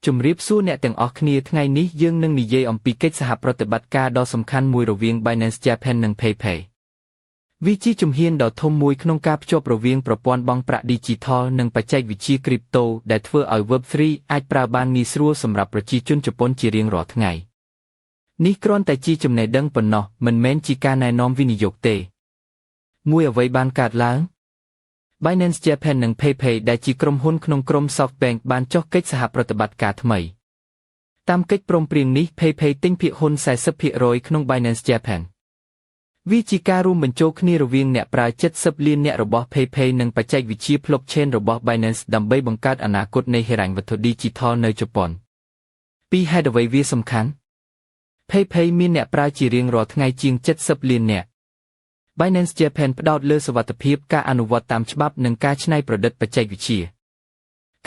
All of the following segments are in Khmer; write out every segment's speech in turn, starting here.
ជំរាបសួរអ្នកទាំងអស់គ្នាថ្ងៃនេះយើងនឹងនិយាយអំពីកិច្ចសហប្រតិបត្តិការដ៏សំខាន់មួយរវាង Binance Japan និង PayPay វាជាជំហានដ៏ធំមួយក្នុងការភ្ជាប់រវាងប្រព័ន្ធបង់ប្រាក់ Digital និងបច្ចេកវិទ្យា Crypto ដែលធ្វើឲ្យ Web3 អាចប្រើបានងាយស្រួលសម្រាប់ប្រជាជនជប៉ុនជារៀងរាល់ថ្ងៃនេះគ្រាន់តែជាចំណេះដឹងប៉ុណ្ណោះមិនមែនជាការណែនាំវិនិយោគទេមួយអ្វីបានកើតឡើង Binance Japan និង PayPay ដែលជាក្រុមហ៊ុនក្នុងក្រុម SoftBank បានចុះកិច្ចសហប្រតិបត្តិការថ្មីតាមកិច្ចព្រមព្រៀងនេះ PayPay ទិញភាគហ៊ុន40%ក្នុង Binance Japan វាជាការរួមបញ្ចូលគ្នារវាងអ្នកប្រើ70លានអ្នករបស់ PayPay និងបច្ចេកវិទ្យា Blockchain របស់ Binance ដើម្បីបង្កើតអនាគតនៃហិរញ្ញវត្ថុ Digital នៅជប៉ុនពីហេតុអ្វីវាសំខាន់ PayPay មានអ្នកប្រើជារៀងរាល់ថ្ងៃជាង70លានអ្នក Binance Japan ផ្ដោតលើសុវត្ថិភាពការអនុវត្តតាមច្បាប់និងការច្នៃប្រឌិតបច្ចេកវិទ្យា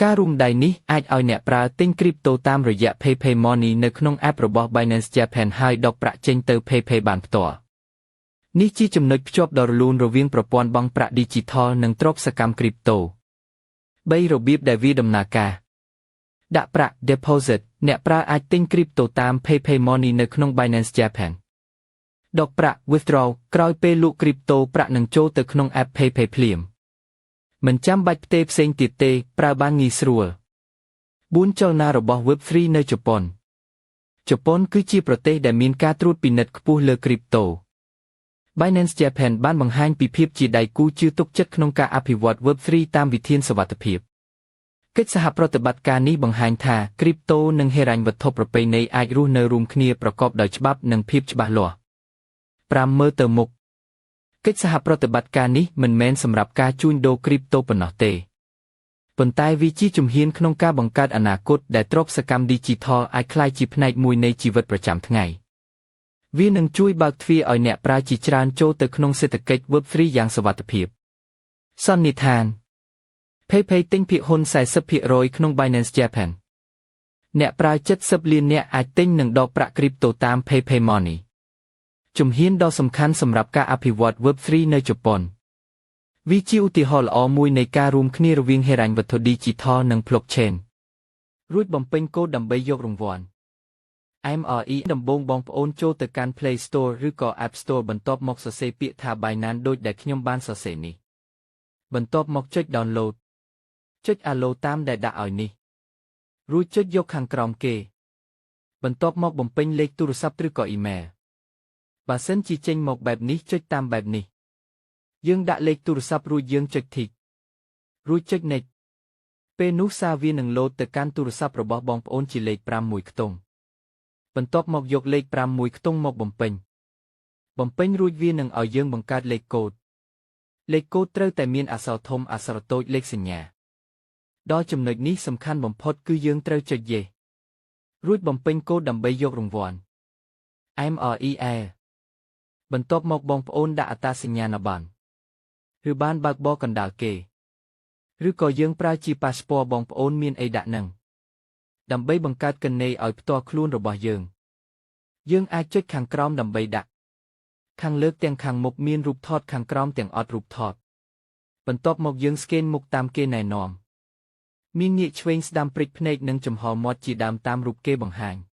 ការរួមដៃនេះអាចឲ្យអ្នកប្រើទិញ crypto តាមរយៈ PayPay Money នៅក្នុង app របស់ Binance Japan ហើយដកប្រាក់ចេញទៅ PayPay បានផ្ទាល់នេះជាចំណុចភ្ជាប់ដ៏រលូនរវាងប្រព័ន្ធបង់ប្រាក់ Digital និងទ្រព្យសកម្ម crypto 3របៀបដែលវាដំណើរការដាក់ប្រាក់ Deposit អ្នកប្រើអាចទិញ crypto តាម PayPay Money នៅក្នុង Binance Japan ដកប្រាក់ withdraw ក្រោយពេលលក់ crypto ប្រាក់នឹងចូលទៅក្នុង app PayPay ភ្លាមមិនចាំបាច់ផ្ទេរផ្សេងទៀតទេប្រើបានងាយស្រួល4ចលនារបស់ Web3 នៅជប៉ុនជប៉ុនគឺជាប្រទេសដែលមានការត្រួតពិនិត្យខ្ពស់លើ crypto Binance Japan បានបង្ហាញពីភាពជាដៃគូជឿទុកចិត្តក្នុងការអភិវឌ្ឍ Web3 តាមវិធានសុវត្ថិភាពកិច្ចសហប្រតិបត្តិការនេះបង្ហាញថា crypto និងហិរញ្ញវត្ថុប្រពៃណីអាចរស់នៅរួមគ្នាប្រកបដោយច្បាប់និងភាពច្បាស់លាស់5មើលទៅមុខកិច្ចសហប្រតិបត្តិការនេះមិនមែនសម្រាប់ការជួញដូរ crypto ប៉ុណ្ណោះទេប៉ុន្តែវាជាជំហានក្នុងការបង្កើតអនាគតដែលទ្រព្យសកម្ម Digital អាចក្លាយជាផ្នែកមួយនៃជីវិតប្រចាំថ្ងៃវានឹងជួយបើកទ្វារឲ្យអ្នកប្រើជាច្រើនចូលទៅក្នុងសេដ្ឋកិច្ច Web3 យ៉ាងសុវត្ថិភាពសន្និដ្ឋាន PayPay ទិញភាគហ៊ុន40%ក្នុង Binance Japan អ្នកប្រើ70លានអ្នកអាចទិញនិងដកប្រាក់ crypto តាម PayPay Money ជំហានដ៏សំខាន់សម្រាប់ការអភិវឌ្ឍ Web3 នៅជប៉ុនវាជាឧទាហរណ៍ល្អមួយនៃការរួមគ្នារវាងហិរញ្ញវត្ថុ Digital និង Blockchain រួចបំពេញកូដដើម្បីយករង្វាន់ MRE ដំបូងបងប្អូនចូលទៅកាន់ Play Store ឬក៏ App Store បន្ទាប់មកសរសេរពាក្យថា Binance ដូចដែលខ្ញុំបានសរសេរនេះបន្ទាប់មកចុច Download ចុច Allow តាមដែលដាក់ឲ្យនេះរួចចុចយកខាងក្រោមគេ បន្ទាប់មកបំពេញលេខទូរស័ព្ទឬក៏អ៊ីមែលបើសិនជាចេញមកបែបនេះចុចតាមបែបនេះយើងដាក់លេខទូរស័ព្ទរួចយើងចុច tick រួចចុច next ពេលនោះសារវានឹងលោតទៅកាន់ទូរស័ព្ទរបស់បងប្អូនជាលេខ5មួយខ្ទង់បន្ទាប់មកយកលេខ5មួយខ្ទង់មកបំពេញបំពេញរួចវានឹងឲ្យយើងបង្កើតលេខកូដលេខកូដត្រូវតែមានអក្សរធំអក្សរតូចលេខសញ្ញាដល់ចំណុចនេះសំខាន់បំផុតគឺយើងត្រូវចុច Yes រួចបំពេញកូដដើម្បីយករង្វាន់ MREL បន្ទាប់មកបងប្អូនដាក់អត្តសញ្ញាណប័ណ្ណឬបានបើកបរកណ្ដាលគេឬក៏យើងប្រើជាប៉ាសពតបងប្អូនមានអីដាក់នឹងដើម្បីបង្កើតគណនីឲ្យផ្ទាល់ខ្លួនរបស់យើងយើងអាចចុចខាងក្រោមដើម្បីដាក់ខាងលើទាំងខាងមុខមានរូបថតខាងក្រោមទាំងអត់រូបថតបន្ទាប់មកយើង scan មុខតាមគេណែនាំមានងាកឆ្វេងស្ដាំព្រិចភ្នែកនិងចំហមាត់ជាដើមតាមរូបគេបង្ហាញ។